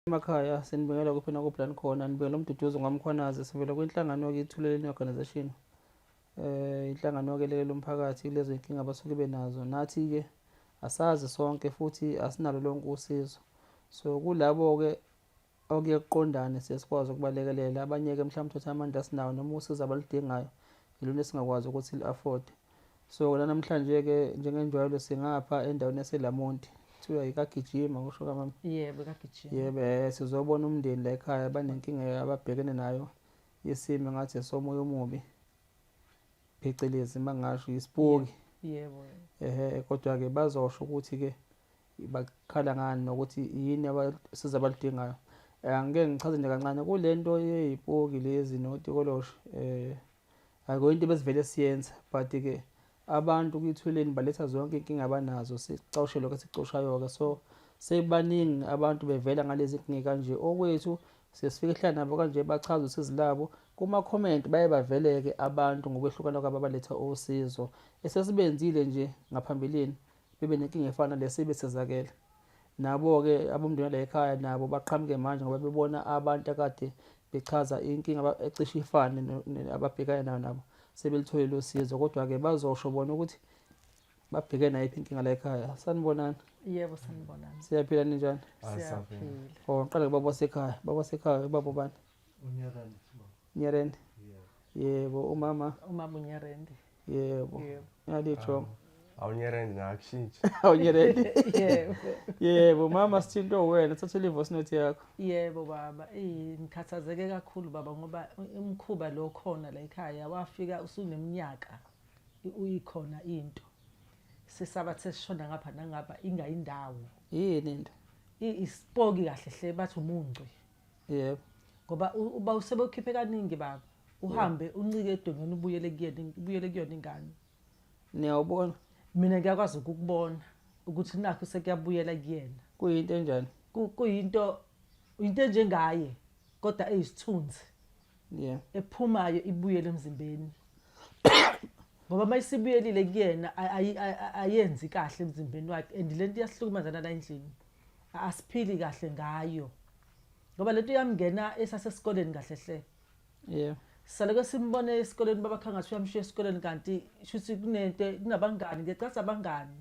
Emakhaya sinibingelela kuphi nakuphi la nikhona, nibingelela uMduduzi ngwaMkhwanazi, sivela kwinhlangano-ke iThuleleni Organisation. Inhlangano-ke elekelela umphakathi kulezo zinkinga abasuke benazo. Nathi-ke asazi sonke futhi asinalo lonke usizo. So kulabo-ke okuye kuqondane siye sikwazi ukubalekelela. Abanye-ke mhlawumbe uthatha amandla asinawo noma usizo abaludingayo ilona esingakwazi ukuthi li-afford. So namhlanje-ke njengenjwayelo singapha endaweni yaseLamonti. Kuthiwa yikagijima kusho kamama. Yebo, kagijima. Yebo, sizobona umndeni la ekhaya banenkinga ababhekene nayo yesimo ngathi esomoya omubi. Phecelezi mangasho isipoki. Yebo. Ehhe kodwa ke bazosho ukuthi ke bakhala ngani nokuthi yini abasiza abaludingayo. Angike ngichaze nje kancane kulento yezipoki lezi notikoloshe akuyinto into ebesivele siyenza but ke abantu kuyithuleni baletha zonke inkinga abanazo sicoshe lokho esicoshayo-ke so sebaningi abantu bevela ngalezi nkinga kanje okwethu siyesifike ehlala nabo kanje bachaze usizi labo kuma-comment baye baveleke abantu ngokwehlukana kwabo abaletha usizo esesibenzile nje ngaphambilini bebe nenkinga efana le sibe sizakele nabo-ke abomndeni la ekhaya nabo baqhamuke manje ngoba bebona abantu akade bechaza inkinga ecishe ifane ababhekane nayo nabo sebelitholile usizo kodwa-ke bazosho bona ukuthi babhekene nayiphi inkinga la ekhaya. Sanibonani. Yebo, sanibonani. Siyaphila, ninjani? Siyaphila. Oh, ngiqale kubaba wasekhaya. Baba wasekhaya, ubaba ubani? UNyerende. Nyerende. Yebo, umama. Umama uNyerende. Yebo. Yebo. Ngiyalijonga. Awunyerende nakushintsha. Awunyerende. Yebo. Yebo, mama sithinto wena, thathela i-voice note yakho. Yebo baba, eh ngikhathazeke kakhulu baba ngoba umkhuba lo khona la ekhaya wafika usuneminyaka uyikhona into. Sisabathe sishona ngapha nangapha ingayindawo. Yini into? Isipoki kahle hle bathi umungcwi. Yebo. Ngoba uba usebewukhiphe kaningi baba. Uhambe uncike edongeni ubuyele kuyena ubuyele kuyona ingane. Niyawubona? Mina ngiyakwazi ukukubona ukuthi nakho sekuyabuyela kuyena. Kuyinto enjani? Kuyinto into enjengaye kodwa eyisithunzi. Yeah. Ephumayo ibuyele emzimbeni. Ngoba mayisibuyelile kuyena ayenzi kahle emzimbeni wakhe and lento iyasihlukumeza la endlini. Asiphili kahle ngayo. Ngoba lento iyamngena esasesikoleni kahle hle. Yeah. Saloke simbone esikoleni babakha ngathi uyamshiya esikoleni kanti shuthi kunento kunabangani ngiyacasa abangani.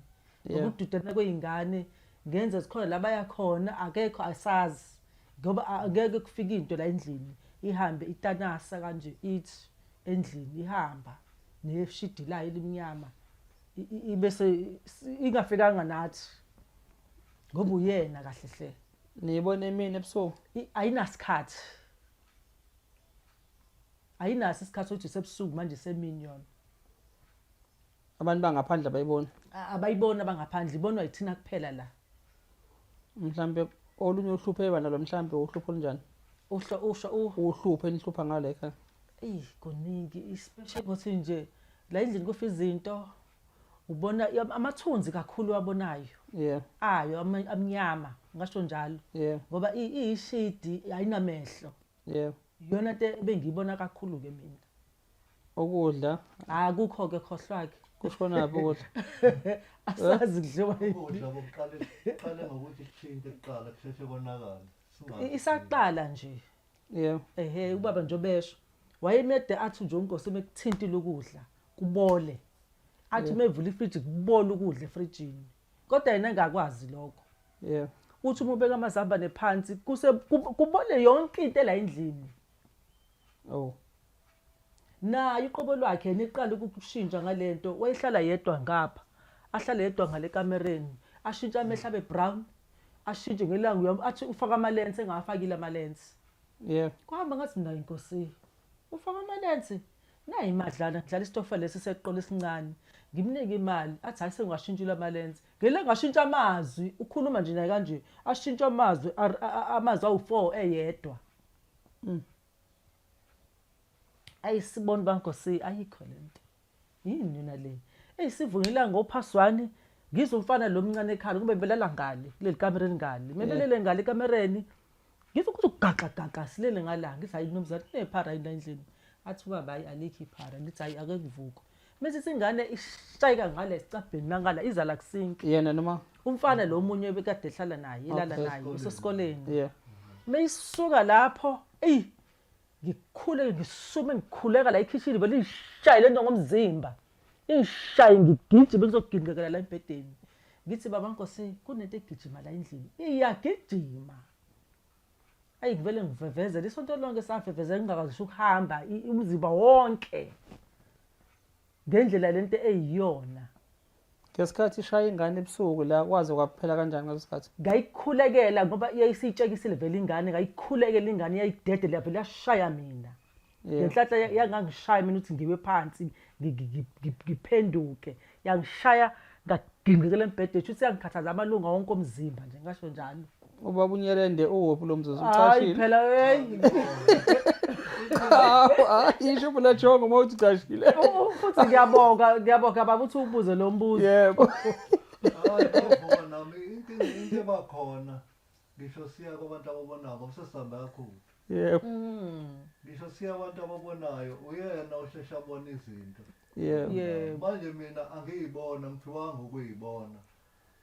Ngokududana kwezingane ngenza zikhona la baya khona akekho asazi ngoba angeke kufike into la endlini ihambe itanasa kanje ithi endlini ihamba neshidi layo elimnyama ibese ingafikanga nathi ngoba uyena kahle hle. Niyibona emini ebusuku? Ayinasikhathi. Ayinaso isikhathi sokuthi sebusuku manje semini yona. Abantu bangaphandle abayiboni. Abayiboni abangaphandle, ibonwa yithina kuphela la. Mhlambe olunye uhlupho eba nalo mhlambe uhlupho olunjani? Uhlo usho uhlupho enihlupha ngalo ekhaya. Eyi kuningi especially ukuthi nje la endlini kufa izinto ubona amathunzi kakhulu wabonayo. Yeah. Ayo amnyama ngasho njalo. Yeah. Ngoba iyishidi ayinamehlo. Yeah. Iyona nto ebengiyibona kakhulu ke mina. Ukudla akukho ke khohlwa ke. Kushonaphi ukudla? Asazi kudliwa yini. Ukudla bokuqala kuqale ngokuthi kuthinte kuqala kusheshe konakala. Isaqala nje. Yeah. Ehhe ubaba nje obesho. Wayemede athi nje uNkosi mekuthintile ukudla kubole. Athi mevula ifriji kubole ukudla efrijini. Kodwa yena engakwazi lokho. Yeah. Uthi uma ubeka amazambane phansi kuse kubole yonke into la endlini. Oh. Naye uqobo lwakhe yena eqala ukushintsha ngalento wayehlala yedwa ngapha. Ahlale yedwa ngale kamereni. Ashintshe amehlo abe brown. Ashintshe ngelanga athi ufaka ama lens engawafakile ama lens. Yeah. Kwahamba ngathi mina inkosi. Ufaka ama lens. Nayi imadlana ngidlala isitofa lesi seqolo esincane. Ngimnike imali athi hayi sengashintshile ama lens. Ngele ngashintsha amazwi ukhuluma nje naye kanje ashintsha amazwi amazwi awu4 eyedwa. Ayisibona bankosi ayikho lento. Yini yona le? Eyisivungela ngophaswani ngizwe umfana lo mncane ekhala kube belala ngale kuleli kamereni ngale. Mebelele ngale ekamereni ngizwe ukuthi ugaxa gaxa silele ngala ngithi hayi mnumzane kunephara yini la endlini. Athi ubaba hayi alikho iphara ngithi hayi ake kuvuke. Mase ingane ishayeka ngale esicabheni mangala izala kusinki. Yena noma umfana lo munye bekade ehlala naye ilala naye usesikoleni. Yeah. Meyisuka lapho, eyi ngikhule ngisume ngikhuleka la ekhishini vele ingishaye lento ngomzimba. Ingishaye ngigijime ngizogingqekela la embhedeni. Ngithi baba Nkosi kunento egijima la endlini. Iyagijima. Ayi ngivele ngivevezele isonto lonke savevezela ngingakwazi ukuhamba umzimba wonke. Ngendlela lento eyiyona. Ngesikhathi ishaya ingane ebusuku la kwaze kwaphela kanjani ngaleso sikhathi? Ngayikhulekela ngoba yayisiyitshekisile vele ingane, ngayikhulekela ingane yayidedela vele yashaya mina. Ngenhlanhla yangangishaya mina ukuthi ngiwe phansi ngiphenduke. Yangishaya ngagingqikela embhedeni, shuthi yangikhathaza amalunga wonke omzimba nje ngasho njalo. Ubaba uNyerende uwuphi lo mzuzu ucashile? Hayi phela hey. Hayi isho phela jongo uma uthi ucashile. Futhi ngiyabonga ngiyabonga baba uthi ubuze lo mbuzo. Yebo. Hayi bavuka nami inkinga into ebakhona ngisho siya kwabantu ababonako sesihamba kakhulu. Yebo. Ngisho siya abantu ababonayo uyena osheshe abona izinto. Yebo. Yebo. Manje mina angiyibona ngithiwanga ukuyibona.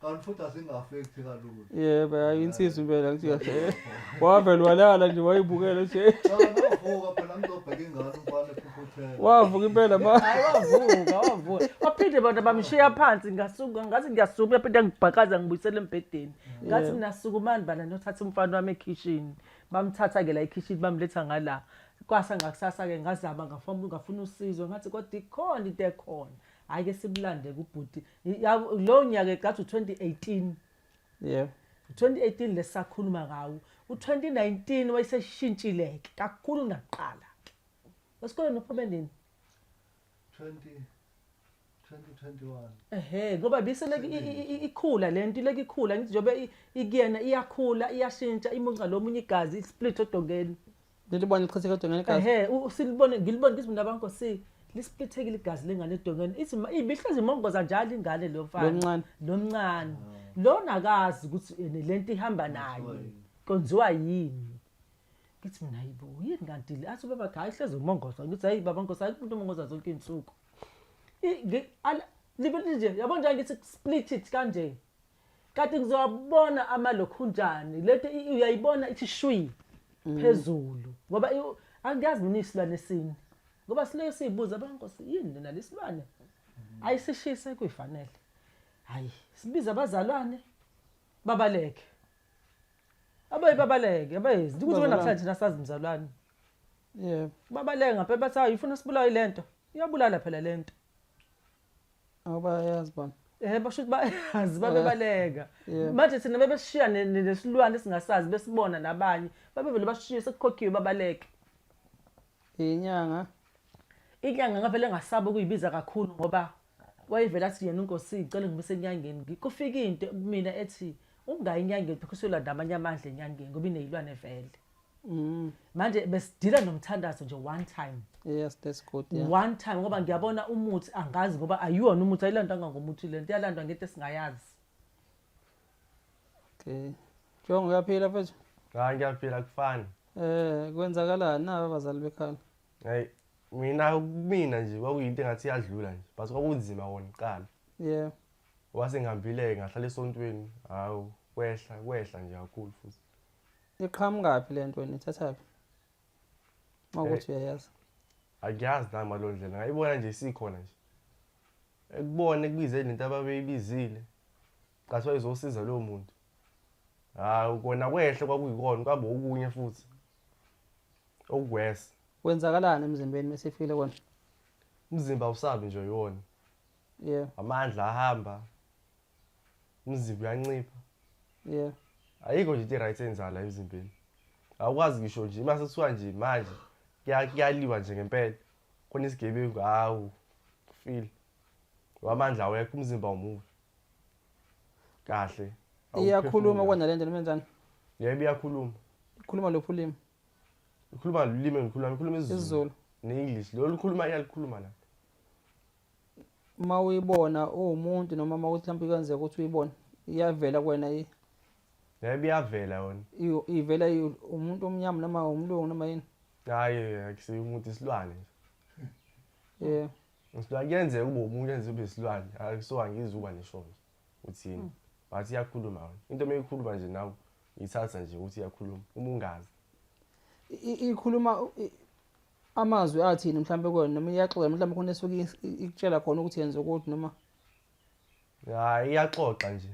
Kanti futhi asinga-affect kalula. Yebo, hayi insizwa impela ngithi kahle. Wavele walala nje wayibukela nje. Cha ngavuka phela ngizobheka ingane umfana ephuphuthela. Wavuka impela ma. Hayi wavuka wavuka. Waphinde bona bamshiya phansi ngasuka ngathi ngiyasuka yaphinde ngibhakaza ngibuyisela embhedeni. Ngathi mina sukumani bana nothatha umfana wami ekhishini. Bamthatha ke la ekhishini bamletha ngala. Kwasa ngakusasa ke ngazama ngafuna ngafuna usizo ngathi kodwa ikhona into ekhona. Hayi ke simlande kubhuti. Lo nyaka ngathi u2018. Yebo. 2018 lesakhuluma ngawo. U2019 wayeseshintshileke kakhulu nakuqala. Esikoleni uphume nini? 2021. Ehhe ngoba biseleke ikhula lento ileke ikhula ngithi njengoba ikuyena iyakhula iyashintsha imunca lo munye igazi isplit odongeni. Lilibona lichitheka odongeni igazi. Ehhe silibone ngilibone ngithi mina bankosi lisplithekile igazi lengane edongeni ithi ibihlezi imongoza njalo ingane lo mfana. Lomncane. Lomncane. Lona akazi ukuthi lento ihamba naye. Konziwa yini? Ngithi mina hayibo yini kanti le athi baba hayi hlezi umongoza ngithi hayi baba nkosi hayi umuntu omongoza zonke izinsuku. Libe nje yabo nje ngithi split it kanje. Kanti ngizowabona amalokhunjani lento uyayibona ithi shwi phezulu ngoba angiyazi mina isilwane sini. Ngoba siloke sizibuza abankosi yini lena lesilwane? Ayisishise kuyifanele. Hayi sibiza abazalwane babaleke. Abayi babaleke abayezi ukuthi wena namhlanje nasazi mzalwane. Yebo. Babaleke ngapha bathi hayi ufuna sibulawe lento. Iyabulala phela lento. Abayazi bona. Basho ukuthi bayazi babebaleka. Manje thina bebeshiya nesilwane esingasazi besibona nabanye. Babevele bashiye sekukhokhiwe babaleke. Inyanga. Inyanga ngavele ngasaba ukuyibiza kakhulu ngoba wayevela athi yena uNkosi ngicela ngibise enyangeni. Kufika into mina ethi ungayi enyangeni because uyolanda amanye amandla enyangeni ngoba inezilwane vele. Manje besidila nomthandazo nje one time. Yes, that's good. Yeah. One time ngoba ngiyabona umuthi angazi ngoba ayiwona umuthi ayilandwanga ngomuthi lento iyalandwa ngento esingayazi. Okay. Jongo uyaphila mfethu? Hayi ngiyaphila kufani. Kwenzakalani naba abazali bekhala? Hey, mina nje kwakuyinto engathi iyadlula nje. But kwakunzima wona kuqala. Yeah. Wase ngihambile ngahlala esontweni. Hawu, kwehla nje kakhulu futhi. Iqhamukaphi lento wena ithathaphi? Makuthi uyayazi. Angiyazi nami ngalo ndlela. Ngayibona nje isikhona nje. Ekubone kubize lento ababeyibizile. Qathi wayezosiza lo muntu. Hawu kona kwehle kwakuyikona kwaba okunye futhi. Okuwese. Kwenzakalani emzimbeni mesifile kona? Umzimba awusabi nje yona. Yeah. Amandla ahamba. Umzimba uyancipha. Yeah. Ayikho nje into right enzala emzimbeni. Awukwazi ngisho nje mase kuthiwa nje manje kuyaliwa nje ngempela. Khona isigebengu hawu kufile. Amandla awekho umzimba awumuvi. Kahle. Iyakhuluma kona lento noma njani? Yebo iyakhuluma. Ikhuluma lophu ulimi. Ikhuluma lolimi ngikhuluma isiZulu neEnglish. Lo lukhuluma iyalikhuluma la. Uma uyibona uwumuntu noma uma uthi mhlawumbe kuyenzeka ukuthi uyibone iyavela kuwena yi. Yebo iyavela yona. Ivela umuntu omnyama noma umlungu noma yini? Hayi akusiyo umuntu isilwane nje. Yeah. Isilwane kuyenzeka ube umuntu yenze ube isilwane. Akusuka ngizuba nesho nje. Uthini? Bathi iyakhuluma yona. Into meyikhuluma nje nawe Ithatha nje ukuthi iyakhuluma uma ungazi. Ikhuluma amazwi athini mhlambe kuwena noma iyaxoxa mhlambe khona esuke ikutshela khona ukuthi yenza ukuthi noma hayi iyaxoxa nje.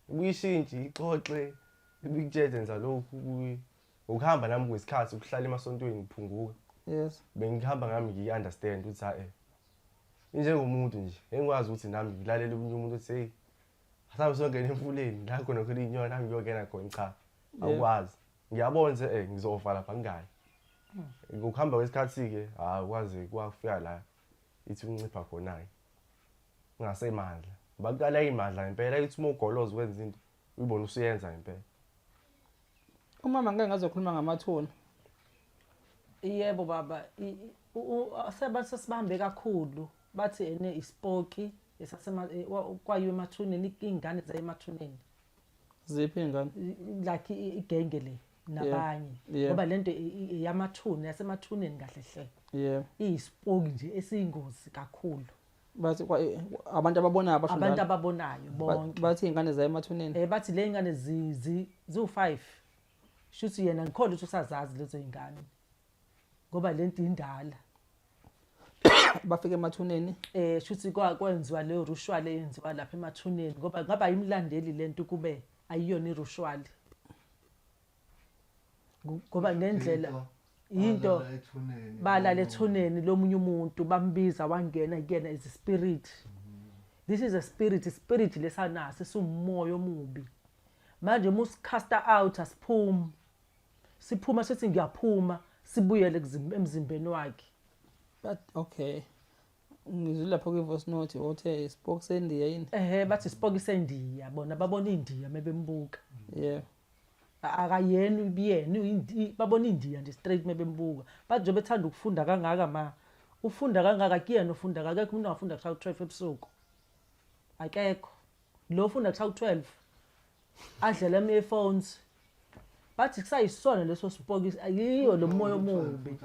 Ibuyishintshe ixoxe ibikutshele enza lokhu kuyi. Ukuhamba nami kwesikhathi ukuhlala emasontweni ngiphunguka. Yes. Bengihamba ngami ngiyi-understand ukuthi ha injengomuntu nje engikwazi ukuthi nami ngilalele omunye umuntu othi hey asabe songena emfuleni la khona khona inyoni nami ngiyongena khona cha awukwazi. Ngiyabona nje ngizofa lapha ngingayi. Ngokuhamba kwesikhathi-ke hayi kwaze kwafika la ithi uncipha khona-ke. Ngingasemandla. Bakala imandla ngempela ithi uma ugoloza wenza into uyibona usuyenza ngempela. Umama ngeke ngazokhuluma ngamathuna. Yebo baba, sesibambe kakhulu bathi ene isipoki esasema kwayiwe emathuneni ingane zayemathuneni. Ziphi ingane? Like igenge le nabanye ngoba lento yamathuna yasemathuneni kahle hle. Yeah. Iyisipoki nje esiyingozi kakhulu. Bathi abantu ababonayo abasho abantu ababonayo bonke. Bathi ingane zayemathuneni. Bathi le ingane ziwu5. Shuthi yena ngikhona ukuthi usazazi lezo ingane. Ngoba lento indala. Bafike emathuneni shuthi kwenziwa leyo ritual eyenziwa lapha emathuneni ngoba ngaba imlandeli lento kube ayiyona iritual. Ngoba ngendlela into balala ethuneni lomunye umuntu bambiza wangena kuyena is a spirit. This is a spirit, spirit lesanaso siwumoya omubi. Manje musicasta out asiphuma. Siphuma sithi ngiyaphuma sibuyele emzimbeni wakhe. But okay. Ngizwe lapho kwi voice note othe isipoki sendiya yini? Bathi isipoki sendiya bona babona indiya mebembuka. Yeah. Akayena ubiyena babona indiya nje straight mebembuka. Bathi nje bethanda ukufunda kangaka ma. Ufunda kangaka kuyena ufunda akekho umuntu ongafunda kushaya u12 ebusuku. Akekho. Lo ufunda kushaya u12 adlela ama earphones. Bathi kusayisona leso sipoki ayiyo lo moya omubi.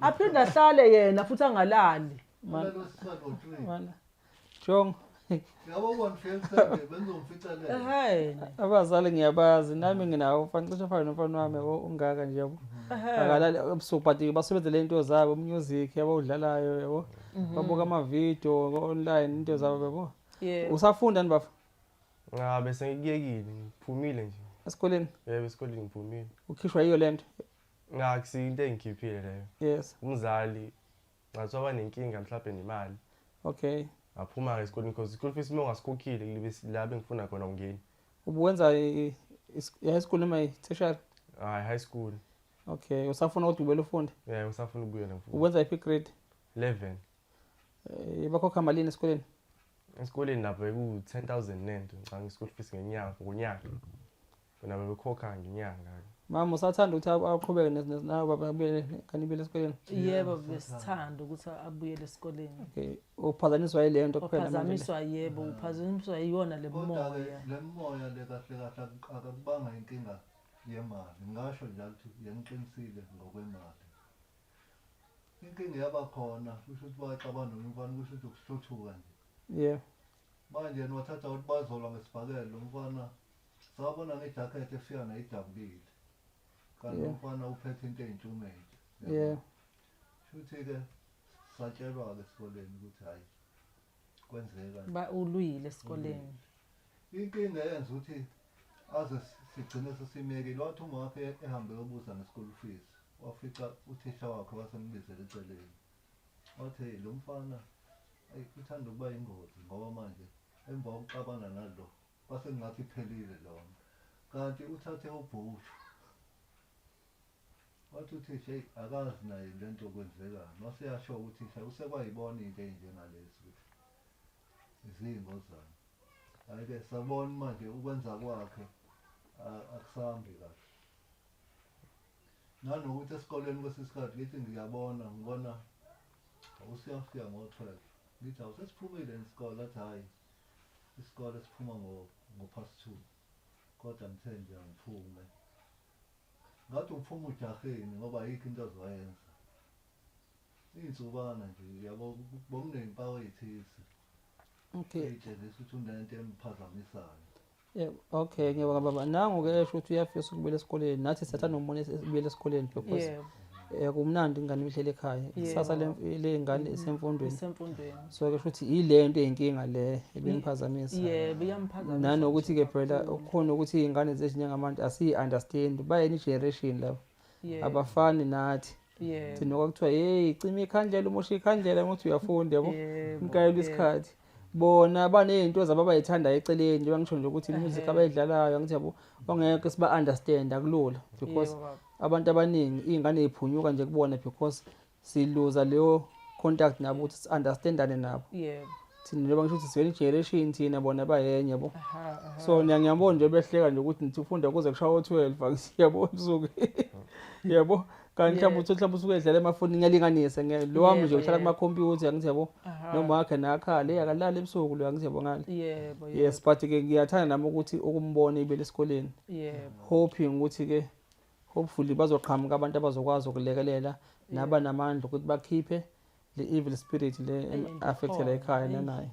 Aphinde ahlale yena futhi angalali. Mana. Jong. Yabo one bengizomfica le. Abazali ngiyabazi nami nginawo ufana cishe afane nomfana wami ungaka nje yabo. Akalali ebusuku but basebenzele into zabo music yabo udlalayo yabo. Babuka ama video online into zabo yabo. Usafunda ni bafa? Ngabe bese ngikuyekile ngiphumile nje. Esikoleni? Yebo esikoleni ngiphumile. Ukhishwa yiyo lento? Ngakusi into engikhiphile leyo. Yes. Umzali ngathi waba nenkinga mhlawumbe nemali. Okay. Ngaphuma ke esikoleni because school fees uma ungasikhokhile kulibe la bengifuna khona ungeni. Ubuwenza high school noma tertiary? Hayi high school. Okay, usafuna ukuthi ubuyele ufunde? Yeah, usafuna ukubuyela ngifunde. Uwenza iphi grade? 11. Bakhokha malini esikoleni? Esikoleni lapho beku 10,000 nento, ngicanga school fees ngenyanga, ngonyaka. Bona bebekhokha ngenyanga. Mama usathanda ukuthi aqhubeke nawe baba abuyele kanibele esikoleni? Yebo besithanda ukuthi abuyele esikoleni. Okay, uphazanyiswa yile nto kuphela manje. Uphazamiswa yebo, uphazamiswa yiyona le moya. Le moya le kahle kahle akubanga inkinga yemali. Ngisho njalo ukuthi yangiqinisile ngokwemali. Inkinga yabakhona kusho ukuthi baxabana nomfana kusho ukuthi ukuhluthuka nje. Yeah. Manje yena wathatha ukuthi bazolwa ngesibhakela umfana sabona ngejacket efika nayidabukile. Kanti umfana uphethe into eyintshumela. Yeah. Shuthi ke satshelwa ke esikoleni ukuthi hayi kwenzeka. Ba ulwile esikoleni. Inkinga yenza ukuthi aze sigcine sesimekile wathi uma wakhe ehambe yobuza ngeschool fees wafica uthisha wakhe wasembizela eceleni. Wathi lo mfana ayi uthanda ukuba ingozi ngoba manje emva kokuxabana nalo kwase ngathi iphelile lona. Kanti uthathe ubhushu. Wathi uthisha akazi naye lento kwenzekani. Waseyasho uthisha usekwayibona into enjengalezi ukuthi izingozana. Hayi-ke sabona manje ukwenza kwakhe akusambi kahle. Nanokuthi esikoleni kwesikhathi ngithi ngiyabona ngibona usiyafika ngo-12. Ngithi awusesiphumile isikole athi hhayi isikole siphuma ngo-2:30 kodwa ngithe nje angiphume. Ngathi uphuma ujaheni ngoba ayikho into azoyenza. Iy'nsukwana nje yabo bokuney'mpawu ey'thize. Okay. Ey'tshengisa ukuthi unento emphazamisayo. Yeah, okay, ngiyabonga baba. Nangu-ke esho ukuthi uyafisa ukubuyela esikoleni. Nathi siyathanda ukubona esibuyela esikoleni because kumnandi ingane ihleli ekhaya. Ikusasa ley'ngane isemfundweni. Isemfundweni. So ke shuthi ile nto eyinkinga le ebimphazamisa. Yebo, iyamphazamisa. Nanokuthi-ke phela kukhona ukuthi iy'ngane zethu njengabantu asiyi-understand, bayeni i-generation laba. Abafani nathi. Thina kwakuthiwa hey cima ikhandlela umoshe ikhandlela ngokuthi uyafunda yabo. Mkayela isikhathi. Bona baney'nto zabo abayithandayo eceleni njengoba ngisho nje ukuthi music abayidlalayo angithi yabo bangeke siba-understand akulula because abantu abaningi iy'ngane y'phunyuka nje kubona because siluza leyo contact nabo ukuthi si-understandane nabo. Thina njengoba ngisho ukuthi sivele i-generation thina bona bayenye yabo. So ngiyabona nje behleka nje ukuthi nithi ufunda kuze kushaye o-12 angithi yabo usuke yabo. Kanti mhlawumbe uthi mhlawumbe usuke edlala emafonini ngiyalinganisa lo wami nje uhlala kuma-computer angithi yabo noma wakhe nakhala akalali ebusuku lo angithi yabo ngale. Yes, but ke ngiyathanda nami ukuthi ukumbona ibele esikoleni. Hoping ukuthi ke hopefully bazoqhamuka abantu abazokwazi ukulekelela nabanamandla ukuthi bakhiphe le evil spirit le affect la ekhaya nanaye.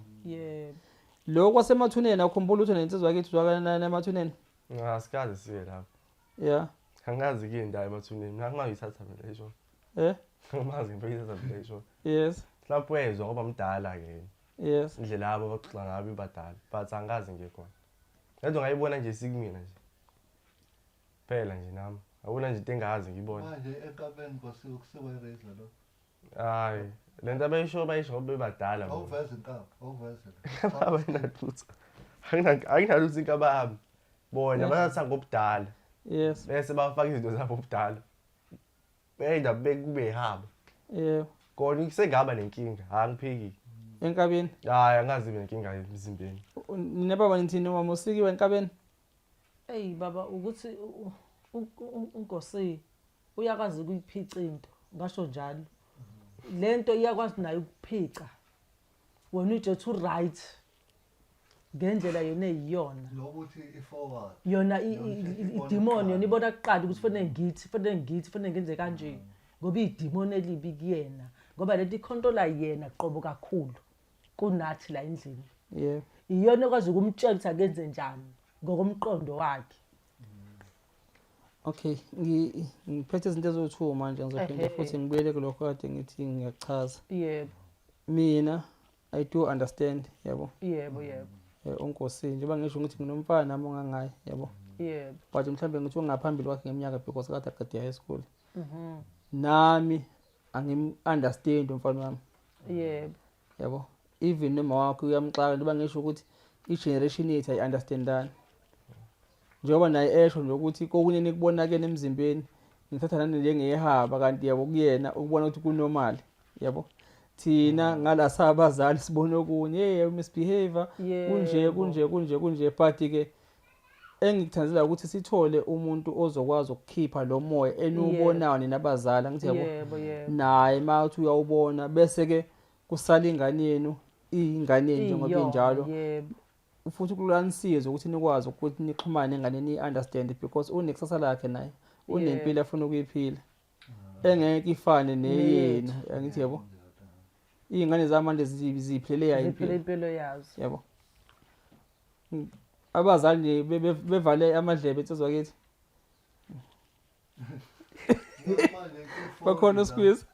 Lo kwasemathuneni akukhumbula ukuthi nensizwa yakithi uzwakala nemathuneni? Asikaze siye lapho. Yeah. Angazi ke indawo emathuneni. Mina ngingayithatha mina isho. Angimazi ngempela ithatha mina isho. Yes. Mhlawumbe wezwa ngoba mdala ke. Yes. Indlela yabo abaxoxa ngayo ibadala. But angazi nje khona. Lento ngayibona nje sikumina nje. Phela nje nami. Awuna nje into engazi ngibona. Manje enkabeni kwasiwe kusiwa eraser lo. Hayi, lento abayisho bayisho ngoba bebadala. Awuveze inkaba, awuveze. Abanalutho. Anginalutho inkaba yami. Bona bathatha ngobudala. Yes. Bese bafaka izinto zabo obudala. Benda bekube ihaba. Yebo. Kona kusengaba nenkinga, angiphiki. Enkabeni? Hayi, angazi nenkinga emzimbeni. Nina baba nithini mama usikiwe enkabeni? Ey baba ukuthi uNkosi uyakwazi ukuyiphica into, ngasho njalo. Lento iyakwazi nayo ukuphica. Wena ujethi right ngendlela yona eyiyona. Nokuthi i-forward. Yona idemon yona ibona kuqala ukuthi fanele ngithi, fanele ngithi, fanele ngenze kanje. Ngoba idemon elibi kuyena. Ngoba lento icontrola yena qobo kakhulu kunathi la endlini. Yebo. Iyona ekwazi ukumtshela ukuthi akenze njani ngokomqondo wakhe. Okay, ngiphethe izinto eziwu-2 manje ngizophinda futhi ngibuyele kulokho kade ngithi ngiyachaza. Yebo. Mina I do understand, yabo. Yebo, yebo. uNkosi njengoba ngisho ukuthi nginomfana nami ongangaye, yabo. Yebo. But mhlambe ngithi ungaphambili kwakhe ngeminyaka because kade aqede high school. Nami angim-understand umfana wami. Yebo. Yabo. Even noma wakhe uyamxaka njengoba ngisho ukuthi i-generation yethu ayi-understandani. Njengoba naye esho nje ukuthi kokunye nikubona ke emzimbeni ngithatha nani njengehaba kanti yabo kuyena ukubona ukuthi kunormal, yabo. Thina ngala sabazali sibone okunye, hey misbehavior kunje kunje kunje kunje, but ke engikuthandela ukuthi sithole umuntu ozokwazi ukukhipha lo moya eniwubonayo nina abazali, angithi yabo. Naye mawuthi uyawubona bese ke kusala ingane yenu iyingane yenu njengoba injalo. Futhi kulanisiza ukuthi nikwazi ukuthi nixhumane nengane ni understand because unekusasa lakhe naye unempilo afuna ukuyiphila engeke ifane neyenu, angithi yabo. Iy'ngane zamanje ziphilele yayo impilo yazo, yabo. Abazali nje bevale amadlebe insizwa kithi. Bakhona squeeze.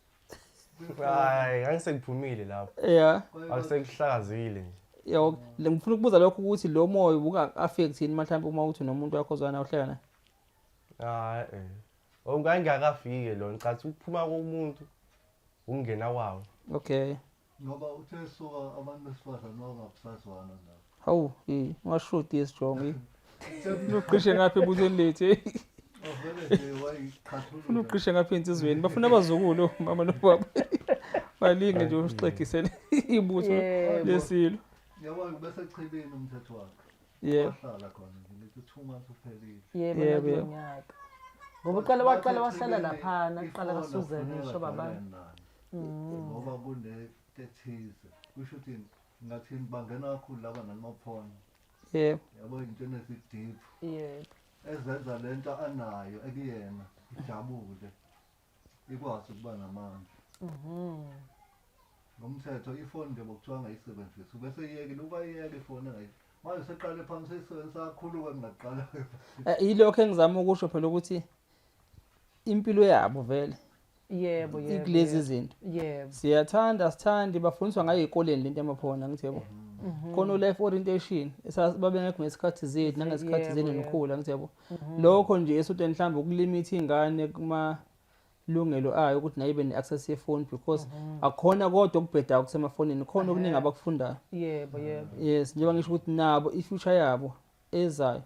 Hayi, angisekuphumile lapho. Yeah. Akusekuhlakazile nje. Yebo, ngifuna ukubuza lokho ukuthi lo moya ubuka-affect yini mhlawumbe uma uthi nomuntu wakho ozwana uhleka naye? Hayi, ongangakafiki lo, ngicathi ukuphuma komuntu ukungena kwawo. Okay. Ngoba uthe suka abantu besifazane bangabusazwana nabo. Hawu, ungashudi isijongo. Uqishe ngapha ebuthweni lethu. Ufuna uqishe ngapha insizweni, bafuna abazukulu mama nobaba. Balinge nje usixegisele ibutho lesilo. Yabo bese chibini umthetho wakhe. Yebo. Wahlala khona nje ngithi 2 months uphelile. Yebo, nonyaka. Ngoba uqala waqala wahlala laphana, uqala kaSusan ngisho baba. Ngoba kune ethize. Kusho ukuthi ngathi bangena kakhulu laba namaphone. Yebo. Yabo into enesi-deep. Yebo. Ezenza lento anayo ekuyena ijabule. Ikwazi ukuba namandla. Ngomthetho ifoni nje bokuthiwa angayisebenzisi. Bese iyekile ubayiyeke ifoni Manje seqale phansi seyisebenzisa kakhulu-ke kunakuqala. Yilokho engizama ukusho phela ukuthi impilo yabo vele Yebo, yebo. ikulezi yebo. zinto. Yebo. Siyathanda sithandi bafundiswa ngayo ey'koleni lento yamaphona ngithi yabo. Khona u-life orientation babengekho ngesikhathi zethu nangesikhathi Yebo, zenu yebo. nikhula ngithi yabo. Lokho nje esontweni mhlawumbe ukulimitha ingane kumalungelo ayo ukuthi nayo ibe ne-access yefoni because akukhona kodwa okubhedayo kusemafonini, khona okuningi abakufundayo. Yebo, yebo. Yes, njengoba ngisho ukuthi nabo i-future yabo ezayo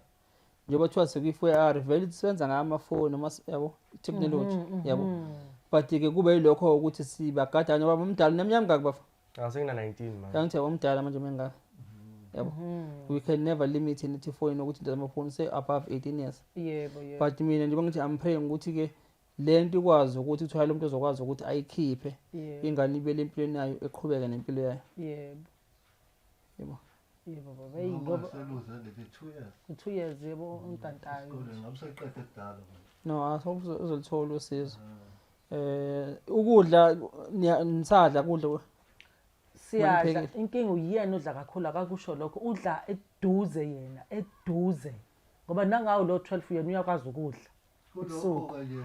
njengoba kuthiwa sekuyi-4R vele isebenza ngayo amafoni noma yabo technology yabo. But-ke kube yilokho ukuthi sibagada ngoba umdala neminyaka mingaki bafa? Sengina-19 manje. Angithi yabo umdala manje mengaka. Yabo. We can never limit nithi ifoni ukuthi into zamafoni se above 18 years. Yebo, yebo. But mina njengoba ngithi I'm praying ukuthi-ke le nto ikwazi ukuthi kuthiwa lo muntu ozokwazi ukuthi ayikhiphe Yebo. ingane ibele empilweni yayo eqhubeke nempilo yayo. Yebo. Yebo. Yebo baba. Hey Noma ngoba seluze ngithi 2 years. 2 years yebo untantayo. Esikoleni ngabe seqede kudala manje. No, uzolithola usizo. Ukudla nisadla kudla Siyadla. Maniphekile. Inkinga uyena odla kakhulu akakusho lokho. Udla eduze yena, eduze. Ngoba nangawo lo 12 yena uyakwazi ukudla. Ebusuku. Kulokho-ke nje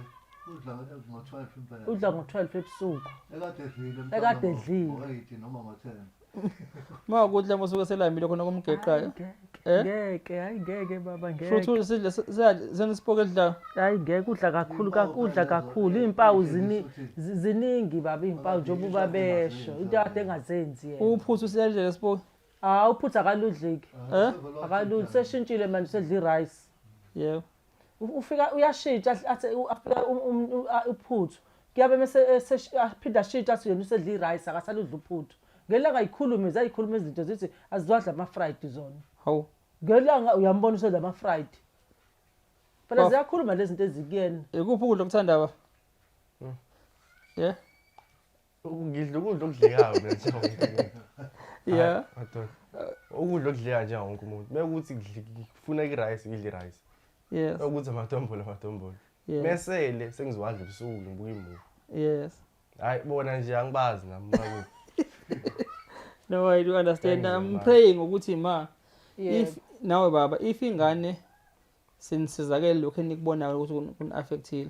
udla ngo-12 impela. Udla ngo-12 ebusuku. Ekade edlile Ekade edlile. ngo-8 noma ngo-10. Ma ukudla musuke selambile khona kumgeqayo. Eh? Ngeke, hayi ngeke baba ngeke. Futhi sidla senisipoke edlayo. Hayi ngeke udla kakhulu Iy'mpawu udla phela kakhulu lezo, iy'mpawu ukuthi- ziningi baba iy'mpawu njengoba Into ubabesho engazenzi. into kade engazenzi yena. Uphuthu siyadla lesipoke. Hawu uphuthu akaludliki. Eh? Akaludli seshintshile manje usedla i-rice. Yebo. Ufika uyashintsha athi afika uphuthu. Kuyabe mase aphinda ashintshe athi yena usedla i-rice akasaludli uphuthu. Ngelanga ayikhulume zayikhuluma izinto zithi aziwadla ama-fried zona. Hawu. Ngelanga uyambona usedla ama-fried. Phela Baf- ziyakhuluma lezi zinto ezikuyena. Ikuphi ukudla okuthanda baba? Yeah. Ngidla ukudla okudlekayo mina njengawonke umuntu. Yeah. Hhayi, madoda. Ukudla okudlekayo njengawonke umuntu. Mekuthi ngifuna i-rice ngidle i-rice. Yes. Mekuthi amadombolo amadombolo. Yes. Mesele sengizowadla ebusuku ngibuka imuvi. Yes. Hhayi bona nje angibazi nami bakuphi. No, I do understand. Thank you, I'm ma. praying ukuthi ma if Yebo. nawe baba if ingane senisizakele lokho enikubonayo ukuthi kun-affectile.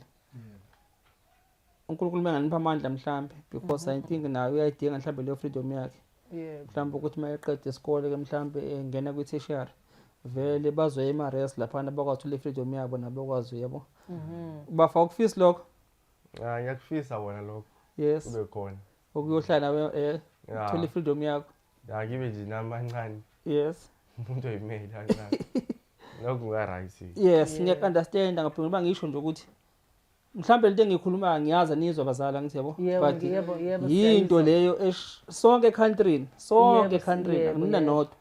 uNkulunkulu menganipha amandla mhlambe because I think naye uyayidinga mhlambe leyo freedom yakhe. Yebo. Mhlambe ukuthi mayeqeda isikole ke mhlambe engena kwi-tertiary vele bazoya ema-res laphana bakwazi uthola i-freedom yabo nabo bakwazi yabo. Bafa ukufisa lokho? Ah, ngiyakufisa wona lokho Yes. kube khona. Ukuyohlala nawe Ya. uthola i-freedom yakho. Ya ngibe nje nami kancane Yes. umuntu oyimele kancane. Lokho kunga-right. Yes, Yeah. ngiyaku-understand ngaphinde ngoba ngisho nje ukuthi mhlambe lento engiyikhulumayo ngiyazi anizwa bazali angithi yabo. Yebo, But yebo, yebo. yinto siyayizwa. leyo sonke ekhantrini, sonke Yebo, ekhantrini yebo, akunina yebo. nodwa.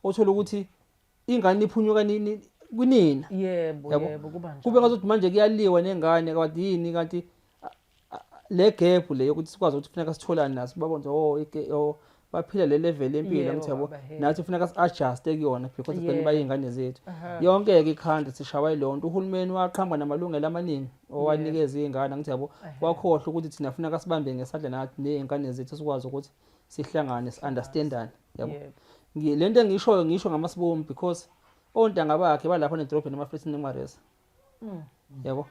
Othola ukuthi ingane iphunyuka nini kunina. Yebo, Yabo. yebo kuba njalo. Kube ngathi manje kuyaliwa nengane kanti yini kanti le gap le yokuthi sikwazi ukuthi kufuneka sitholane naso babone oh oh baphila le level yempilo Yebo, angithi yabo baba, he. nathi kufuneka si-adjuste kuyona because ekugcineni Yebo. bayiy'ngane zethu. Aha. Yonke-ke ikhanda sishawa yileyo nto. Uhulumeni waqhamuka namalungelo amaningi owanikeza iy'ngane angithi yabo wakhohlwa ukuthi thina funeka sibambe ngesandla nathi ney'ngane zethu sikwazi ukuthi sihlangane si-understandane yabo. Yebo. Le nto engiyishoyo ngisho ngamasibomu because ontanga bakhe balapha nedolobheni emafletini emaresa. Yabo.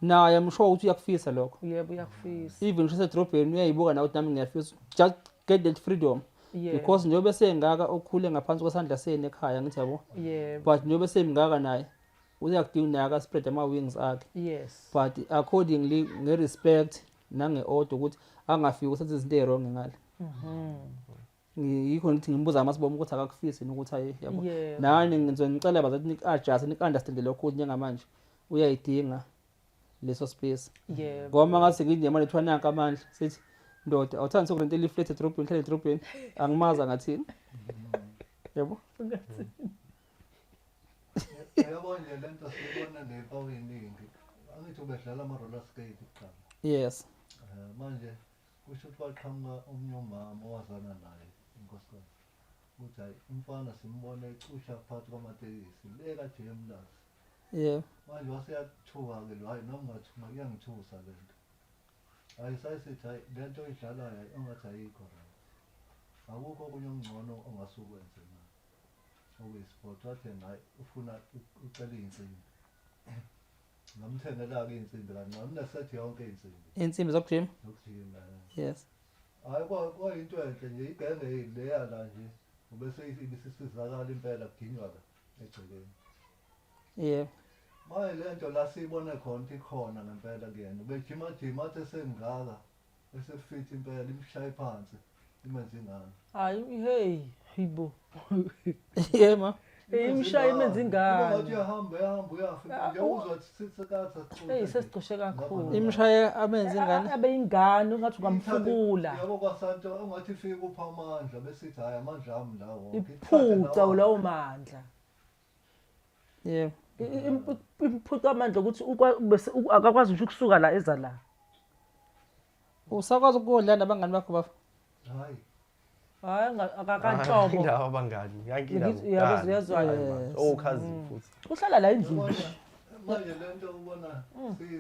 Naye I'm sure ukuthi uyakufisa lokho. Yebo uyakufisa. Even ngisho esedolobheni uyayibuka nawe ukuthi nami ngiyafisa just get that freedom. Yebo. Because njengoba esengaka okhule ngaphansi kwesandla senu ekhaya ngithi yabo. Yebo. But njengoba esemngaka naye uyakudinga naye aka-spread ama-wings akhe. Yes. But accordingly nge-respect nange-order ukuthi angafiki uthathe izinto ey'wrong ngale. Yikho ngithi ngimbuza amasibomu ukuthi akakufisi yini ukuthi aye yabo. Yebo. Nani ngizonicela bazathi niku-adjust niku-understand lokho ukuthi njengamanje uyayidinga leso space. Yebo. Ngoba uma ngase ngithi manje kuthiwa nanka amandla sithi ndoda awuthandi sokurentela iflat edrobheni uhlale edrobheni angimazi angathini. Yabo. Uyabona nje lento siyibona ney'mpawu ey'ningi. Angithi ubedlala ama-roller skate kuqala. Yes. Manje kusho ukuthi waqhamuka omunye umama owazana naye inkosikazi. Ukuthi hhayi umfana simbone ecusha phakathi kwamatekisi le kaJemlazi. Yeah. Manje waseyathuka-ke lo, hhayi noma ungathuka iyangithusa le nto. Hhayi sayisithi hhayi le nto oyidlalayo hhayi engathi ayikho right. Akukho okunye okungcono ongase ukwenze na. Okuyi-sport wathi yena hhayi ufuna ucela iy'nsimbi. Ngamthengela-ke iy'nsimbi kancane unesethi yonke iy'nsimbi. Iy'nsimbi zokujima? Zokujima. Yes. Hhayi kwayinto enhle nje igenge leya la nje ubese ibisisizakala impela kuginywa la egcekeni. Yebo. Manje le nto la siyibone khona ukuthi ikhona ngempela kuyena ubejimajima athi esengaka esefit impela imshaye phansi imenze ingane. Hayi hey hayibo. Yebo ma. Imshaye imenze ingane. Ngathi uyahamba uyahamba uyafika nje uzwa sithatha. Hey sesicoshe kakhulu. Imshaye amenze ingane. Abe ingane ungathi ungamfukula. Yabo kwasanto ungathi ifike kupha amandla bese ithi hayi amandla ami lawo. Iphuca lawo mandla. Yebo. Imphuca amandla ukuthi bese akakwazi nje ukusuka la eza la. Usakwazi ukudla nabangani bakho bafa? Hayi. Hayi akakanhlobo. Indawo abangani. Yankindawo. Yabo ziyazwana. Oh cousin futhi. Uhlala la endlini. Manje lento ubona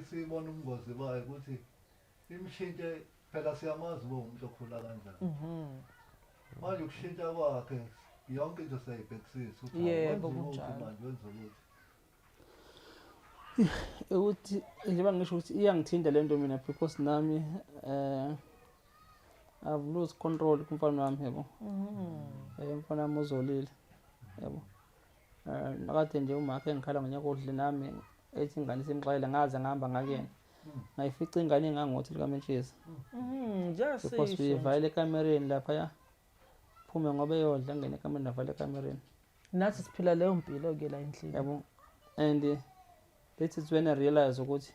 siyibona ubungozi bayo ukuthi imshintshe phela siyamazi bo umuntu okhula kanjani. Manje ukushintsha kwakhe yonke into siyayibhekisisa ukuthi yebo kunjalo. Manje wenza ukuthi Ukuthi njengoba ngisho ukuthi iyangithinta lento mina because nami I've lose control kumfana wami yebo. Umfana wami uzolile yebo. Nakade nje umakhe engikhala ngonyaka odlule nami ethi ingane simxayela ngaze ngihamba ngakuyena. Ngayifica ingane engangothi likamentshisi. Just because uyivayele ekamereni lapha phume ngoba eyodla ngene ekamereni navale ekamereni. Nathi siphila leyo mpilo ke la endlini. Yabo. And that is when I realize ukuthi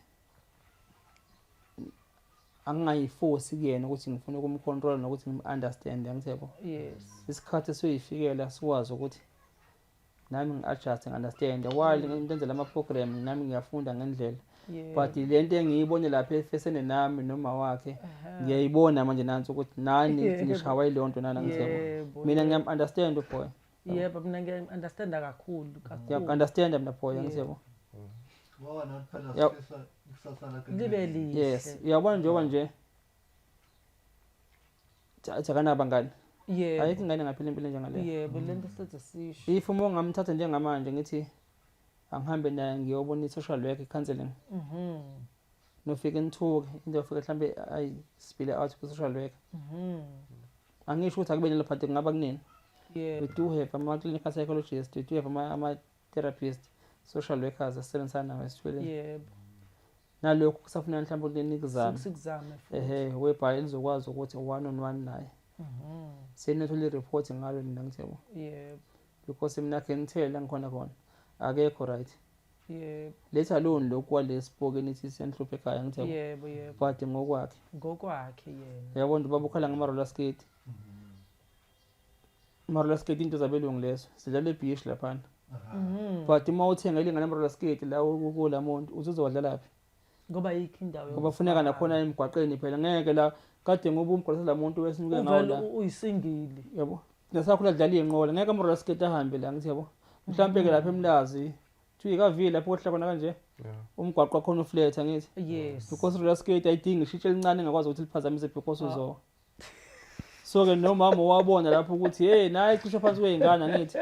angingayiforce kuyena ukuthi ngifuna ukumcontrol nokuthi ngim-understand angithebo. Yes. Isikhathi esiyifikela sikwazi ukuthi nami ngi-adjust ngi-understand while ngenzela ama-program nami ngiyafunda ngendlela. But lento engiyibone lapha efesene nami noma wakhe ngiyayibona manje nansi ukuthi nani nishawa yileyo nto nana ngithebo. Mina ngiyam-understand uboy. Yebo mina ngiyam-understand kakhulu kakhulu. Ngiyam-understand mina boy angithebo. Ngoba nathi phela sifisa ikusasa lakhe libe lihle. Yes, uyabona njengoba nje akanabangani. Yebo. Ayikho ingane engaphila impilo enjengaleyo. Yebo, lento senze sisho. If uma ungamthatha njengamanje ngithi angihambe naye ngiyobona i-social work counseling. Nofike nithuke into yofika mhlambe ayi-spill out ku-social work. Angisho ukuthi akube nelo phathi kungaba kunini. Yebo. We do have ama-clinical psychologist, we do have ama-therapist, social workers asebenzisana nawo esithweleni. Yebo. Nalokhu kusafuna mhlawumbe ukuthi nikuzame. Sikuzame futhi. Ehhe, whereby nizokwazi ukuthi one on one naye. Senithola i-report ngalo nina ngithebo. Yebo. Because mina ngithela ngikhona khona. Akekho right. Yebo. Let alone lokhu kwalesipoke nithi siyanhlupha ekhaya ngithebo. Yebo, yebo. But ngokwakhe. Ngokwakhe yena. Uyabona ubaba ukhala ngama roller skate. Ama roller skate into zabelungu lezo. Sidlala ebeach laphana. But uma uthengele ingane ama roller skate la kula muntu uzowadlala phi? Ngoba yikho indawo. Ngoba funeka nakhona emgwaqeni phela ngeke la kade ngoba umgwaqo la muntu wesinuke ngawo la. Uyisingile. Yabo. Nasakhula dlala inqola ngeke ama roller skate ahambe la ngithi yabo. Mhlambe ke lapha eMlazi thiwa ikavile lapho kohla khona kanje. Umgwaqo khona uflat angithi. Yes. Because roller skate ayidingi ishitshe elincane engakwazi ukuthi liphazamise because uzo. So ke nomama wabona lapho ukuthi hey nayi cishe phansi kwezingane angithi.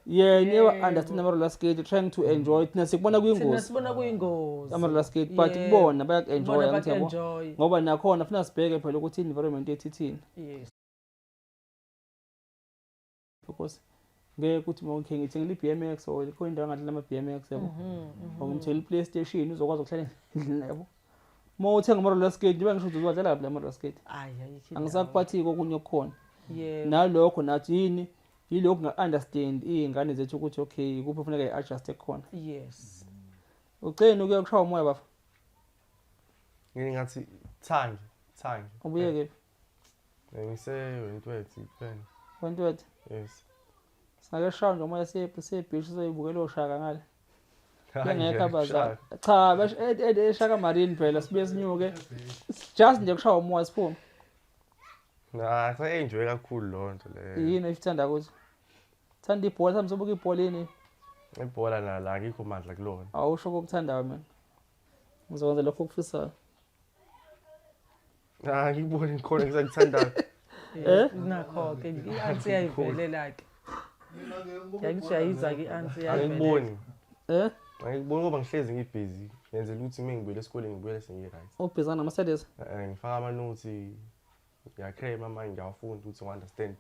Yena understand ama roller skate trying to enjoy it. Nasikubona kuyingozi. Thina sibona kuyingozi. Ama roller skate but kubona bayaku-enjoy angithi yabo. Ngoba nakhona funa sibheke phela ukuthi environment yethu ithini. Yes. Because ngeke ukuthi mawukhe ngithengele i-BMX or ikhona indawo engadlala ama-BMX yabo. Or ngimthengele i-PlayStation uzokwazi ukuhlala endlini yabo. Uma uthenga ama roller skate njengoba ngisho ukuthi uzowadlala kabi ama roller skate. Hayi ayikho. Angisakuphathi kokunye okukhona. Yebo. Nalokho nathi yini yilokhu nga-understand iy'ngane zethu ukuthi okay ikuphi kufuneka i-adjust khona. Yes. Ucela ukuya kushaya umoya bafa. Ngingathi thangi, thangi. Ubuye kephi? Ngise Wentworth kuphela. Wentworth? Yes. Singake shaya nje umoya siye beach sizoyibukela oshaka ngale. Bengekho abazali. Cha, eshaka Marine phela sibuye sinyuke. Just nje kushaya umoya siphume. Na, sa-enjoy kakhulu leyo nto leyo. Yini oyithanda ukuthi? Thanda ibhola, mhlawumbe ubuka ibhola yini? Ibhola nala akikho mandla kulona. Awusho kokuthandayo mina. Ngizokwenza lokho okufisayo. Ah, ngikubona ngikhona ngisakuthandayo. Eh? Nakho ke i-answer iyayivelela ke. Mina-ke ngibuka Ngiyakutshayisa ibhola ke ngedwa. i-answer yayivelela. Angikuboni. Eh? Angikuboni ngoba ngihlezi ngibhizi. Ngenzela ukuthi uma ngibuyela esikoleni ngibuyele sengi-right. Ubhizi nama-studies? Ngifaka amanothi, ngiyacrema manje ngiyawafunda ukuthi ngi-understand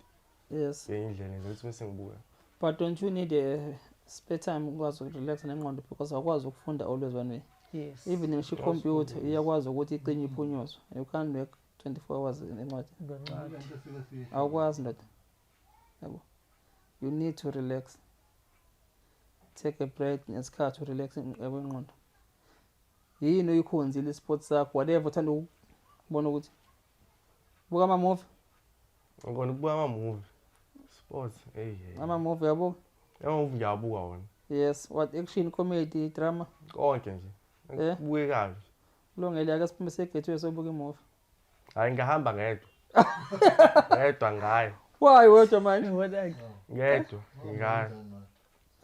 Yes. ngenye indlela ngenzela ukuthi mese ngibuya. But don't you need a spare time ukwazi ukurelaxa nengqondo because awukwazi ukufunda always one way. Yes. Even ngisho ikhompyutha iyakwazi ukuthi icinye iphunyuzwe. You can't work 24 hours incwadi. Ngencwadi. Lento esike siyisho. Awukwazi ndoda. Yabo. You need to relax. Take a break nesikhathi urelax yabo ingqondo. Yini oyikhonzile isport sakho whatever uthanda ukubona ukuthi buka ama-movie, Ngikona ukubuka ama-movie. Sports, hey hey. ama-movie uyabuka? Ama-movie ngiyawabuka wona. Yes, what action, comedy, drama. Konke nje. Eh? Kubukekayo nje. Kulungile ake siphume siye-gateway sobuka imovie. Hhayi ngahamba ngedwa. Ngedwa ngayo. Why wedwa manje? Wena-ke. Ngedwa Ngoba ngayo. kanjani manje?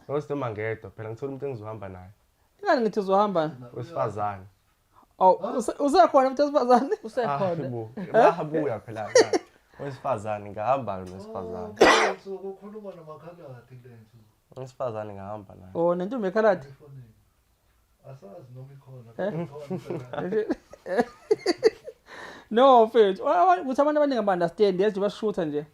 Nokuthi noma ngedwa phela ngithola umuntu engizohamba naye. Ingani ngithi uzohamba? Wesifazane. Awu, usekhona umuntu wesifazane? Usekhona. Hayi bo, bayabuya phela. Wesifazane ngahamba nowesifazane. Oh, so ukhuluma namakhaladi kule nsuku. Wesifazane ngahamba naye. Oh, nentombi ekhaladi. Efonini. Asazi noma ikhona. Eh? Ikhona phela. No, mfethu. Ukuthi abantu abaningi aba-understand, yazi nje bashutha nje.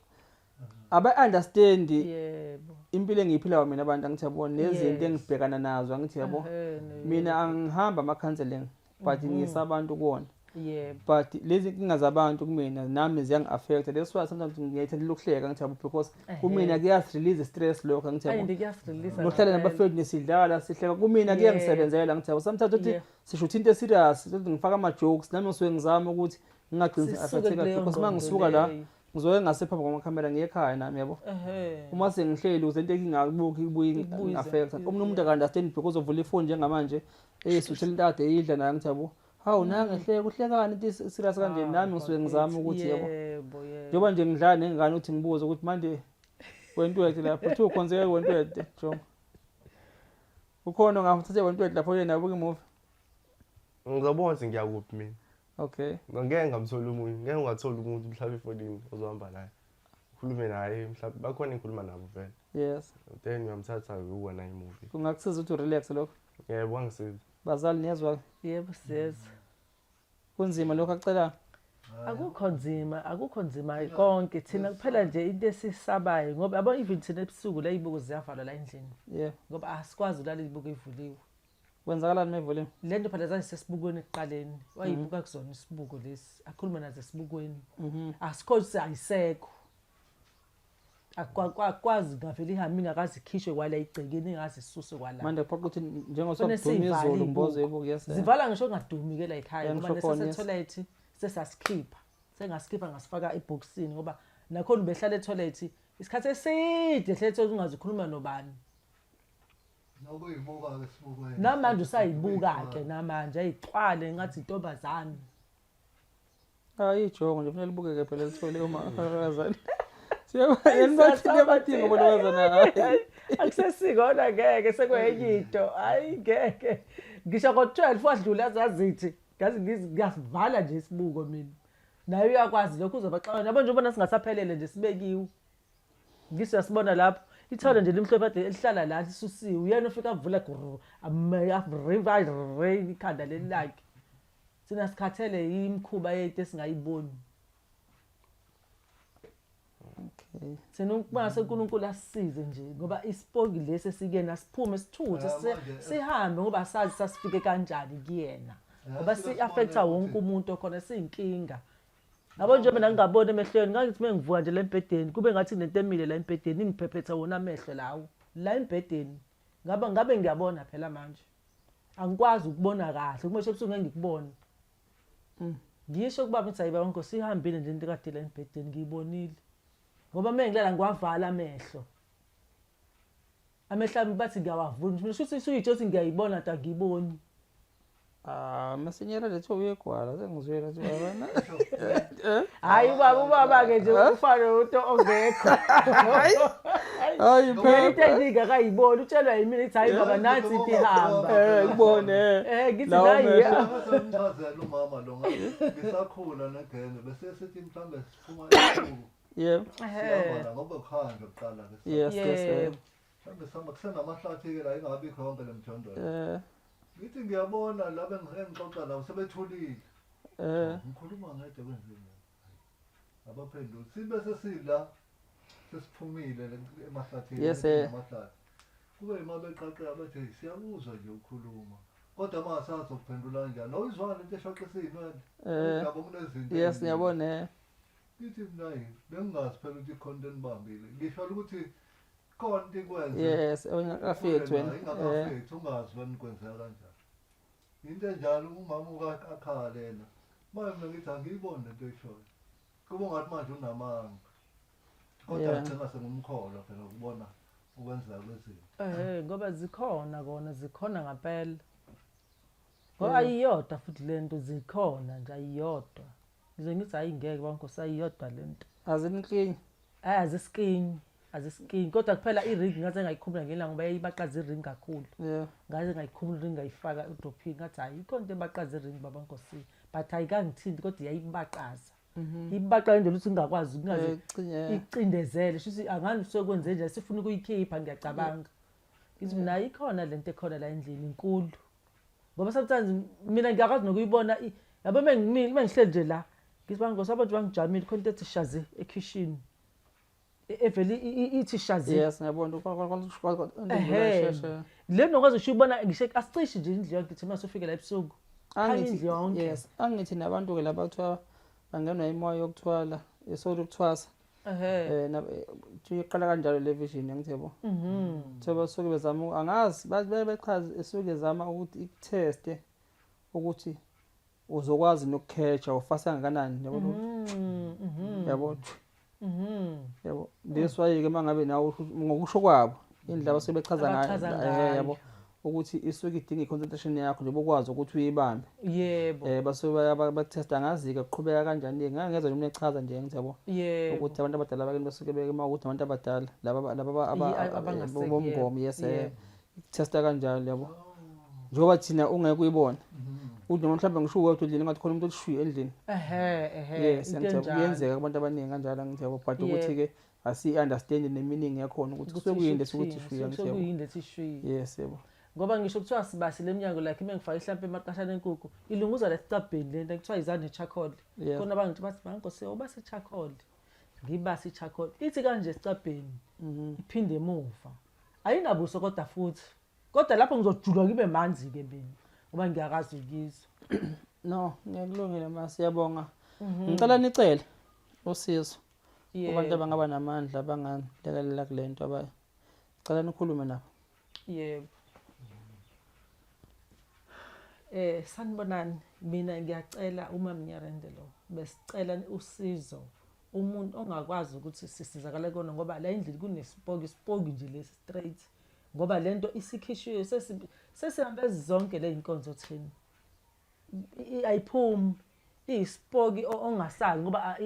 Aba-understand Yebo. impilo engiyiphilayo mina abantu angithi yabo nezinto Yes. engibhekana nazo angithi yabo. Ehhe, Mina angihamba ama-counselling but ngiyisa abantu kuwona. Yebo. But lezi nkinga zabantu kumina nami ziyangi-affecta. That's why sometimes ngiyayithandela ukuhleka angithi yabo because kumina kuyasi-release stress lokho angithi Ayi yabo. ndikuyasirelease. Nokuhlala nabafethu nesidlala sihleka kumina Yeah. kuyangisebenzela ngithi yabo sometimes uthi Yeah. sishutha into eserious uthi ngifaka ama-jokes nami ngisuke ngizama ukuthi ngingagcini Sisuke affecteka kuleyo because uma ngqondo ngisuka la leyo. ngizoke ngasephambi kwamakhamera ngiye ekhaya nami yabo. Ehhe. Uma sengihleli ukuze into engingayibuki ibuye Ibuye ize- ngi-affecta. Omunye umuntu yeah. aka-understand because uvula ifoni njengamanje eyisuthela into ade eyidla nayo ngithi yabo hawu nange hleka uhlekani into serious kanje Ah, nami ngisuke ngizama ukuthi yabo. Yebo, yebo. Njengoba nje ngidlala nengane ukuthi ngibuze ukuthi manje wentwethe lapho kuthiwa ukhonzeke wentwethe jonga. Ukhona ongamthathe wentwethe lapho yena abuke imovie. Ngizobona ukuthi ngiyakuphi mina. Okay. Ngeke ngamthola umuntu, ngeke ungathola umuntu mhlawumbe efonini ozohamba naye. Ukhulume naye mhlawumbe bakhona engikhuluma nabo vele. Yes. Then uyamthatha uyobuka naye imovie. Kungakusiza ukuthi urelax lokho. Yebo kwangisiza. Bazali niyezwa Yebo siyezwa. kunzima lokho akucela. Akukho nzima, akukho nzima konke. Thina kuphela nje into esisabayo ngoba yabo even thina ebusuku la izibuko ziyavalwa la endlini Yeah. ngoba asikwazi ulala izibuko ivuliwe. Kwenzakalani mevolume? Le nto phela zazisesibukweni ekuqaleni. Wayibuka kuzona isibuko lesi. Akhuluma nazo esibukweni. Asikho ukuthi ayisekho. Akwazi ngavele ihambe ingakaze ikhishwe kwala igcekeni ingaze isuswe kwala. Manje kuphoqa ukuthi njengoba Kufanele sokuduma siyivale izulu mbozo iy'buko. ibuku yes. Zivala ngisho kungadumi ke la ekhaya Yeah, ngoba ngisho khona, yes. nesasetoilet sesasikhipha. Sengasikhipha ngasifaka ebhokisini ngoba nakhona ubehlala etoilet isikhathi eside ehlele etoilet ungaze ukhuluma nobani. Nokuyibuka-ke esibukweni. Namanje usayibuka ke namanje ayixhwale ngathi intombazane. Hayi ijongo nje kufanele libukeke phela lithole uma akazana. Siyaba yeni bathi abadinga bona bazana. Akusesikona ngeke sekwenye into. Hayi ngeke. Ngisho ngo-12 wadlula azazithi ngazi ngiyasivala nje isibuko mina. Naye uyakwazi lokho uzobaxabana. Yabo nje ubona singasaphelele nje sibekiwe. Ngisho uyasibona lapho. Ithole nje limhlophe kade elihlala la lisusiwe. Uyena ufika avula grrr, revive ikhanda leli lakhe. Thina sikhathele imikhuba yethu esingayiboni. Okay. Thina ukuba seNkulunkulu asisize nje ngoba isipoki lesi esikuyena siphume sithuthe Ah, manje- sihambe ngoba asazi sasifike kanjani kuyena. Eh, Ngoba sike si-affecta sibone wonke ukuthi- umuntu okhona siyinkinga. Yabo nje mina ngingaboni emehlweni ngangithi mengivuka nje la embhedeni kube ngathi kunento emile la embhedeni ingiphephetha wona amehlo lawo la embhedeni. Ngaba ngabe ngiyabona phela manje. Angikwazi ukubona kahle kumele ebusuku ngeke ngikubone. Ngisho kubaba ngithi hayi baba Nkosi ihambile nje into kade la embhedeni ngiyibonile. Ngoba uma ngilala ngiwavala amehlo. Amehlo ami bathi ngiyawavula. Mina shuthi usuyitsho ukuthi ngiyayibona kodwa angiyiboni. Ah, masinyela lethu uyegwala sengizwela ukuthi wena. Hayi ubaba ubaba-ke nje ufana nomuntu ongekho. Hayi Yena into phela. eningi akayiboni utshelwa yimina ithi hayi baba nansi into ihamba. Eh kubone. Eh ngithi Lawo nayi mehlo. Ngichazela umama lo ngisakhula negenge bese sithi mhlambe siphuma ebusuku. Yebo. Sihamba la ngoba kuhanjwa kuqala ke. Yes, yes. Yebo. Mhlawumbe sihamba kusenamahlathi-ke la ingabikho yonke le mjondolo. Ngithi ngiyabona laba engixoxa nabo sebethulile. Ngikhuluma ngedwa kwenziwe. Abaphenduli. Sibe sesila sesiphumile emahlathini. Yes, Amahlathi. Kube yima beqaqeka bathi siyakuzwa nje ukukhuluma. Kodwa mangasazi ukuphendula kanjani. Awuyizwanga lento eshaqisa iy'nwele. Yabo kunezinto. Yes, ngiyabona. Ngithi mina hayi bengingazi phela ukuthi ikhona into enibambile. Ngisho ukuthi khona into ikwenze. Yes, ungakafethi wena. Ingakafethi ungazi wena kwenzeka kanjani. Into enjalo umama ukakhalela. Manje mina ngithi angiyiboni lento oyishoyo. Kuba ungathi manje unamanga. Kodwa ngigcina sengumkholwa phela ukubona ukwenzeka kwezinto. Ngoba zikhona kona, zikhona ngempela. Ngoba ayiyodwa futhi lento, zikhona nje ayiyodwa. Ngize ngithi hayi ngeke bankosi ayiyodwa lento. Aziniklinyi. Hayi azisikinyi, azisikinyi. Kodwa kuphela i-ring ngaze ngayikhumula ngelanga ngoba yayibaqaza i-ring kakhulu. Ngaze ngayikhumula i-ring ngayifaka edrophini ngathi hayi ikhona into ebaqaza i-ring baba Nkosi. But ayikangithinti kodwa iyayibaqaza. Ibaqa indlela ukuthi ngingakwazi ngingaze icindezele. Shuthi angani usekwenze nje sifuna ukuyikhipha ngiyacabanga. Ngithi mina ayikhona lento ekhona la endlini inkulu. Ngoba sometimes mina ngiyakwazi nokuyibona yabo mengimile mengihleli nje la ngithi bangosi abantu bangijamile khona into ethi shazi ekhishini. Evele ithi shazi. Yes, ngiyabona into. Le nokwazi usho ubona ngisho asicishe nje indlu yonke thina sofika la ebusuku. Angithi yes, angithi nabantu ke laba kuthiwa bangenwa imoya yokuthwala, esolo ukuthwasa. Iqala kanjalo le vision angithi yabo. Thoba suke bezama angazi bachaza esuke ezama ukuthi ikuteste ukuthi uzokwazi nokukhetha ufasa kangakanani yabo. Yabo. Yabo. This why ke mangabe nawe ngokusho kwabo indlela abasebechaza ngayo yabo ukuthi isuke idinga i-concentration yakho nje bokwazi ukuthi uyibambe. Yebo. Basuke bakutesta ngazi-ke kuqhubeka kanjani ngangezwa nje umuntu echaza nje ngithi yabo. Yebo. Ukuthi abantu abadala bakini basuke beke ukuthi abantu abadala laba laba bomgomo yes testa kanjalo yabo. Njengoba thina ungeke uyibone. Uthi noma mhlawumbe ngisho uwedwa endlini ngathi khona umuntu olishuye endlini. Yes, kuyenzeka kubantu abaningi kanjalo ngithi yabo but ukuthi-ke asi-understand ne-meaning yakhona ukuthi kusuke kuyini lesukuthi shuye ngithi yabo. Kuyini lethi shuye. Yes yebo. Ngoba ngisho kuthiwa sibasile eminyango like mengifake hlampe emaqashana enkukhu ilunguza lesicabheni lento kuthiwa izane charcoal. Khona abantu bathi bankosi ubase charcoal. Ngibase charcoal. Ithi kanje esicabheni. Iphinde emuva. Ayinabuso kodwa futhi. Kodwa lapho ngizojulwa ngibe manzi ke mina ngoba ngiyakazi ukizwa. No, ngiyakulungile ma siyabonga. Ngicela nicele usizo. Kubantu abangaba namandla abangalekelela kule nto abayo. Ngicela nikhulume nabo. Yebo. Sanibonani, mina ngiyacela uma Mnyarende lo besicela usizo umuntu ongakwazi ukuthi sisizakale kona ngoba la endlini kunesipoki isipoki nje lesi straight ngoba lento isikhishiwe sesihambe zonke le inkonzo thina ayiphumi isipoki ongasali ngoba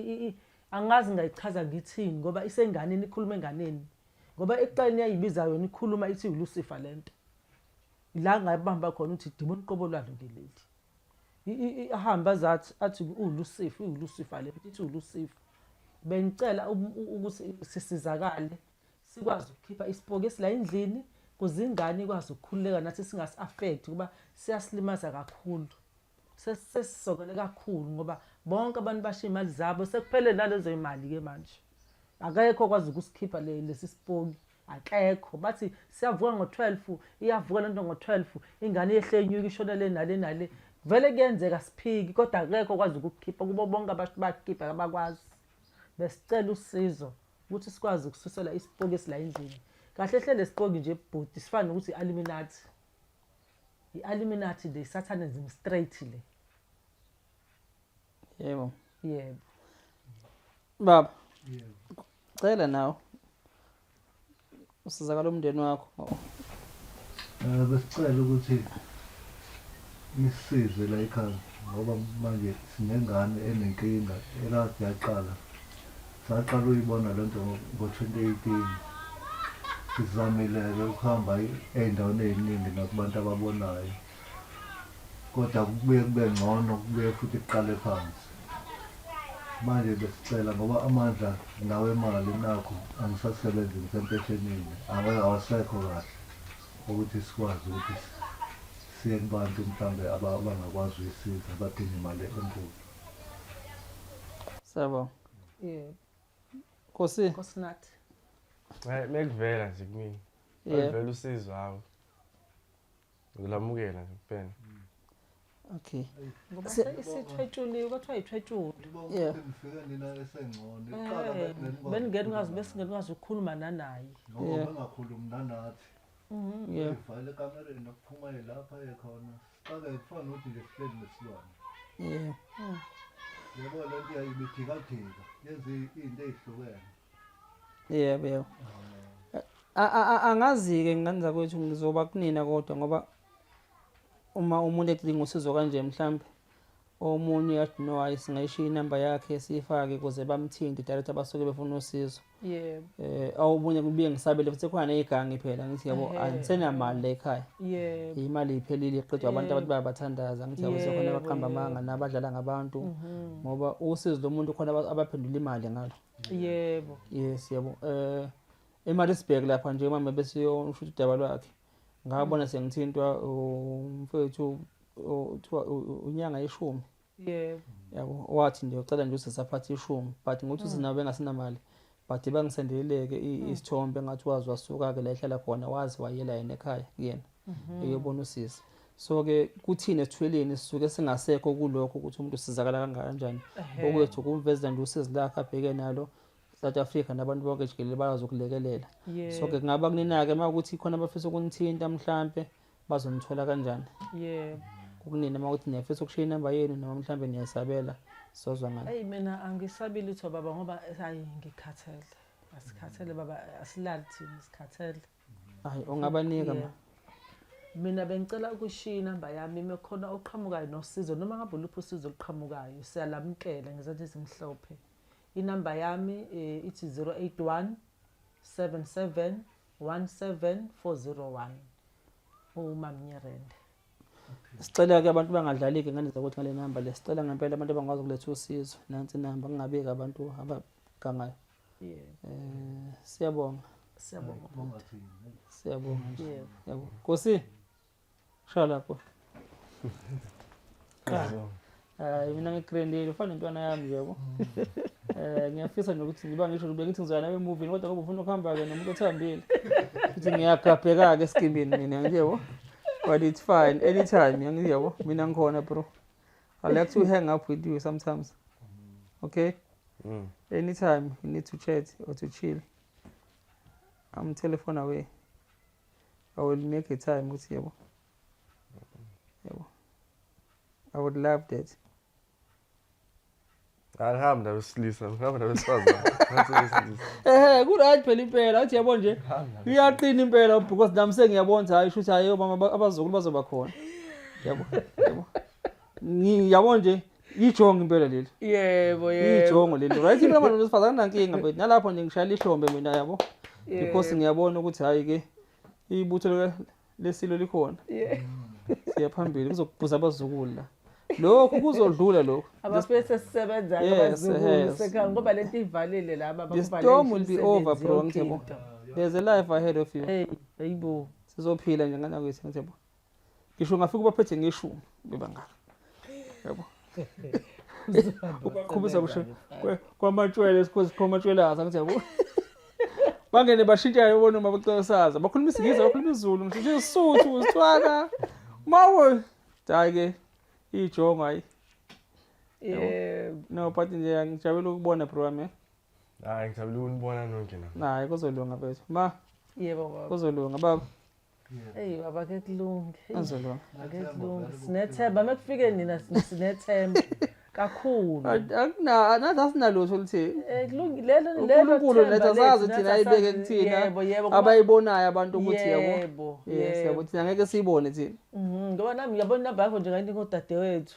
angazi ngayichaza ngithini ngoba isenganeni ikhuluma enganeni ngoba ekuqaleni yayibiza yona ikhuluma ithi uLucifer lento la ngayibamba khona uthi demon qobo lwalo ke leli ahamba zathi athi uLucifer uLucifer le ithi uLucifer. Bengicela ukuthi sisizakale sikwazi ukukhipha isipoki esila endlini kuze ingane ikwazi ukukhululeka nathi singasi affect kuba siyasilimaza kakhulu. Sesisokele kakhulu ngoba bonke abantu bashiya imali zabo sekuphele nalezo imali ke manje. Akekho okwazi ukusikhipha lesi sipoki. Akekho bathi siyavuka ngo-12 iyavuka lento ngo-12 ingane yehle inyuka ishonele nale nale vele kuyenzeka siphiki kodwa akekho okwazi ukukhipha kubo bonke abantu bakhipha abakwazi. Besicela usizo ukuthi sikwazi ukususela isipoki esila endlini. Kahle hle lesipoki nje bhuti sifana nokuthi i-Illuminati. I-Illuminati le satanism straight le. Yebo. Yebo. Baba. Yebo. Cela nawe. Usizakala umndeni wakho. Besicela ukuthi nisize la ekhaya ngoba manje sinengane enenkinga ekade yaqala. Saqala uyibona lento ngo-2018. Sizamile-ke ukuhamba ey'ndaweni ey'ningi nakubantu ababonayo. Kodwa kubuye kube ngcono kubuye futhi kuqale phansi. Manje besicela ngoba amandla nawe imali nakho angisasebenzi ngisempeshenini awasekho kahle ukuthi sikwazi ukuthi siye kubantu mhlawumbe abangakwazi uyisiza abadinga imali enkulu. Siyabonga. Yebo. Nkosi. Nkosinathi. Mekuvela nje kumina. Mekuvela usizo hawo. Ngilamukela nje kuphela. Okay. Ngoba isithwetshuliwe kwathiwa ithwetshule. Yeah. Ngifike nina esengcono. Iqala beningeke ngazi besingekwazi ukukhuluma nanaye. Ngoba bengakhulumi nanathi. Yeah. Ivale ekamereni nokuphuma lapha ekhona. Sixake kufana nokuthi nje sihleli nesilwane. Yeah. Yebo lento iyayibijikajika yenze into ezihlukene. Yebo yebo. Angazi-ke ngane zakwethu ngizoba kunina kodwa ngoba uma umuntu edinga usizo kanje mhlambe omunye athi no hayi singayishiya inamba yakhe siyifake ukuze bamthinte direct abasuke befuna usizo. Yebo. Awubunye kubuye ngisabele futhi kukhona nezigangi phela ngithi yabo angisenamali la ekhaya. Yebo. Imali iphelile iqedwa abantu abantu bayabathandaza ngithi yabo sekhona abaqamba amanga nabadlala ngabantu ngoba usizo lomuntu khona abaphendula imali ngalo. Yebo. Yes yabo. eMaritzburg lapha nje mama besiyo usho udaba lwakhe. Ngabona sengithintwa umfowethu uthiwa unyanga yeshumi. Yebo. Yabo wathi nje ucela nje usisaphatha ishumi but ngokuthi usinabo bengasinamali but bangisendeleleke isithombe ngathi wazi wasuka ke la ehlala khona wazi wayela yena ekhaya kuyena eyobona usisi. So ke kuthina esithweleni sisuke singasekho kulokho ukuthi umuntu usizakala kanjani. Okwethu kumveza nje usizi lakhe abheke nalo South Africa nabantu bonke jikelele bazokulekelela. So ke kungaba kunina ke mawukuthi khona abafisa ukunithinta mhlambe bazonithola kanjani? Yebo. Kukunina mawukuthi niyafisa ukushiya inamba yenu noma mhlambe niyasabela sozwa ngani? Hey mina angisabi lutho baba ngoba hayi ngikhathele. Asikhathele baba asilali thina sikhathele. Hayi ungabanika ma. Mina bengicela ukushiya inamba yami mekhona oqhamukayo nosizo noma ngabe uluphi usizo oluqhamukayo siyalamukela ngezandla ezimhlophe. Inamba yami ithi 081 77 17 401. UMamnyerende. Sicela ke abantu bangadlali ke ngane zakuthi ngale namba le. Sicela ngempela abantu abangakwazi ukuletha usizo. Nansi inamba kungabeki abantu abagangayo. Yebo. Siyabonga. Siyabonga. Siyabonga nje. Yebo. Yabo. Nkosi. Shaya lapho. Hayi mina ngigrandile ufana nentwana yami nje yabo. Ngiyafisa nje ukuthi ngiba ngisho bengithi ngizoya nawe emovini kodwa ngoba ufuna ukuhamba ke nomuntu othambile. Futhi ngiyagabheka ke esikimbini mina nje yabo. But it's fine anytime ngithi yabo mina ngikhona bro. I like to hang up with you sometimes. Okay? Anytime you need to chat or to chill. I'm telephone away. I will make a time ukuthi yabo. Yabo. I would love that. Angihambi nabesilisa, ngihamba nabesifazane. Ku-right phela impela, athi yabo nje. Iyaqina impela because nami sengiyabona hayi shuthi hayi mama abazukulu bazoba khona. Yabo, yabo. Ngiyabona nje ijongo impela leli. Yebo, yebo. Ijongo leli. Right impela manje besifazane nankinga but nalapho nje ngishayela ihlombe mina yabo. Because ngiyabona ukuthi hayi ke ibutho lesilo likhona. Yebo. Siya phambili kuzokubhuza abazukulu la. Lokhu kuzodlula lokhu. Abafese sisebenza abazukulu sekhaya ngoba lento ivalile laba The storm will be over bro ngithebo. There's a life ahead of you. Hey, hayibo. Sizophila nje ngana kwethu ngithebo. Ngisho ngafika ubaphethe ngeshumi bebangaka. Yabo. Uqhubisa kusho kwamatshwele sikhozi kwamatshwele aza ngithebo. Bangene bashintshayo bona uma becosaza. Bakhuluma isiNgisi, bakhuluma isiZulu, ngisho isiSuthu, isiTswana. Mawo. Hayi ke. Ijongo hayi. Yebo. No but nje ngijabule ukubona bro wami. Hayi ngijabule ukunibona nonke na. Hayi kuzolunga mfethu. Ma. Yebo baba. Kuzolunga baba. Hey baba ke kulunge. Kuzolunga. Ake kulunge. Sinethemba mekufike nina sinethemba kakhulu. Akuna nathi asinalutho oluthini. Kulungi lelo lelo uNkulunkulu letha sazi thina ayibeke kuthina. Abayibonayo abantu ukuthi yabo. Yes yabo thina ngeke siyibone thina. Ngoba nami ngiyabona inamba yakho nje ngayinika udadewethu.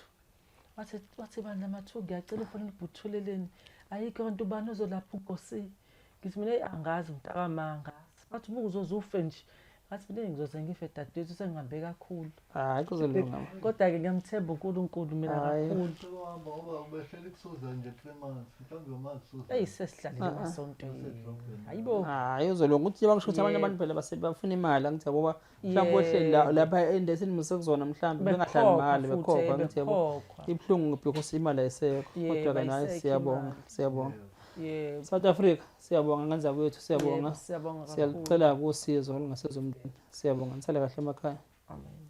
Wathi bandla amathuba ngiyacela ufonele ubhuthuleleni. Ayikho into ubani ozolapha uNkosi. Ngithi mina angazi mntakamanga. Bathi ubuke uzoze ufe nje. Ngathi mina ngizoze ngife dadewethu, sengihambe kakhulu. Hayi, kuzolunga. Kodwa-ke ngiyamthemba uNkulunkulu mina Hhayi. kakhulu. Sekuhamba ngoba ubehleli kuSusan nje 3 months, mhlawumbe umazi Susan. Eyi, sesihlalile Ah, ah. emasontweni. Usedrobheni. Hayibo. Hayi, uzolunga. Ukuthi njengoba ngisho ukuthi abanye abantu phela bafuna imali, angithi yabo, mhlawumbe ohleli lapha endesini musekuzona, mhlawumbe bengahlali Bekhokhwa mali futhi, bekhokhwa, angithi yabo. bekhokhwa. Ibuhlungu because imali ayisekho. Kodwa-ke naye Ayisekho siyabonga, imali. siyabonga. Yebo. South Africa, siyabonga ngenza kwethu, siyabonga. Yebo, siyabonga kakhulu. Siyalucela usizo olungasiza umndeni. Siyabonga, nisale kahle emakhaya. Amen.